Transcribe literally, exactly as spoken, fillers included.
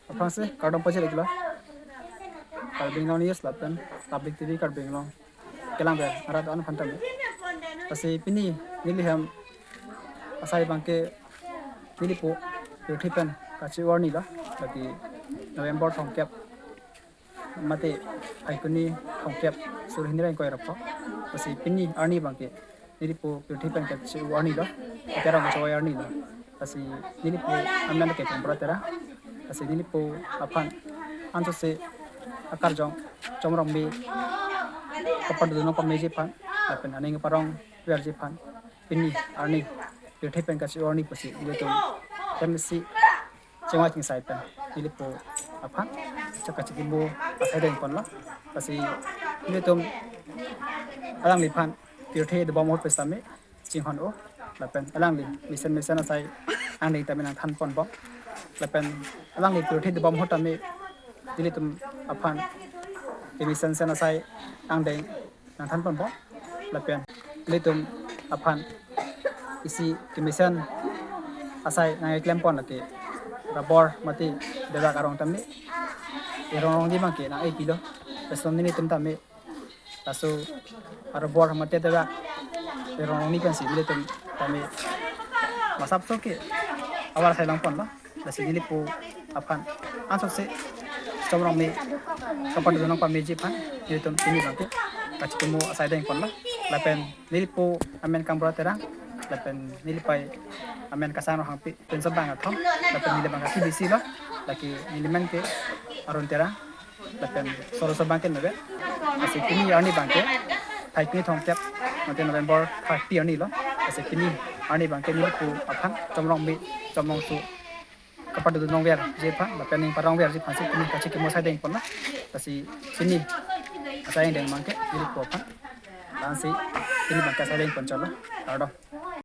Aphrangsi kardom pajir-iklo Karbi Anglong News lapen Public T V Karbi Anglong kelang ber arat an aphan tame. Lasi pini neli hem asai abangke nelipo pirthe pen kache-o arni lo, lake November thomkep mate Phaikuni thomkep suri hini ra ingkoi ra pho. Lasi pini arni abangke nelipo pirthe pen kache-o arni lo, Terang kache-o arni lo. Lasi nelipo amen ke Kambura Terang. Lasi nelipo aphan ansose akarjong Chomrongme kapado dunong pameji aphan lapen aning parong verji aphan pini arni pirthe pen kache-o arni pusi nelitum themsi chingvai chingsai pen nelipo aphan chak kachikimo asai dengponlo. Lasi nelitum alangliphan pirthe dobom ahut pen sitame chinghon-o lapen alangli mesen mesen asai angdeng tame nangthanponbom lapen alangli pirthe dobom ahut tame nelitum aphan kemesen mesen asai angdeng nangthanponbom lapen nelitum aphan isi kemesen asai nangkeklemponlo ke rabor mate debak arong tame erong rongdi abangke nang-e pilo. Lason nelitum tame laso arobor mate debak erong rongni pensi nelitum tame masapso ke avar asai longponlo. Lasi nelipo aphan ansose Chomrongme kapado dunong pameji aphan nelitum pini abangke kachikimo asai dengponlo. Lapen nelipo amen Kambura Terang lapen nelipei amen Kasang Ronghangpi, pinso bang athom, lapen neli abangke K B C lo, lake neli men ke Arun Terang lapen solo so abangke Nobel. Lasi pini arni abangke Phaikuni thomkep mate November thirty arni lo. Lasi pini arni abangke nelipo aphan Chomrongme Chomrongso kapado dunong verji aphan lapen aning parong verji aphansi pini kachikimo asai dengponlo. Lasi pini asai angdeng abangke nelipo aphan. Lasi pini abangke asai dengpon chotlo. Kardom.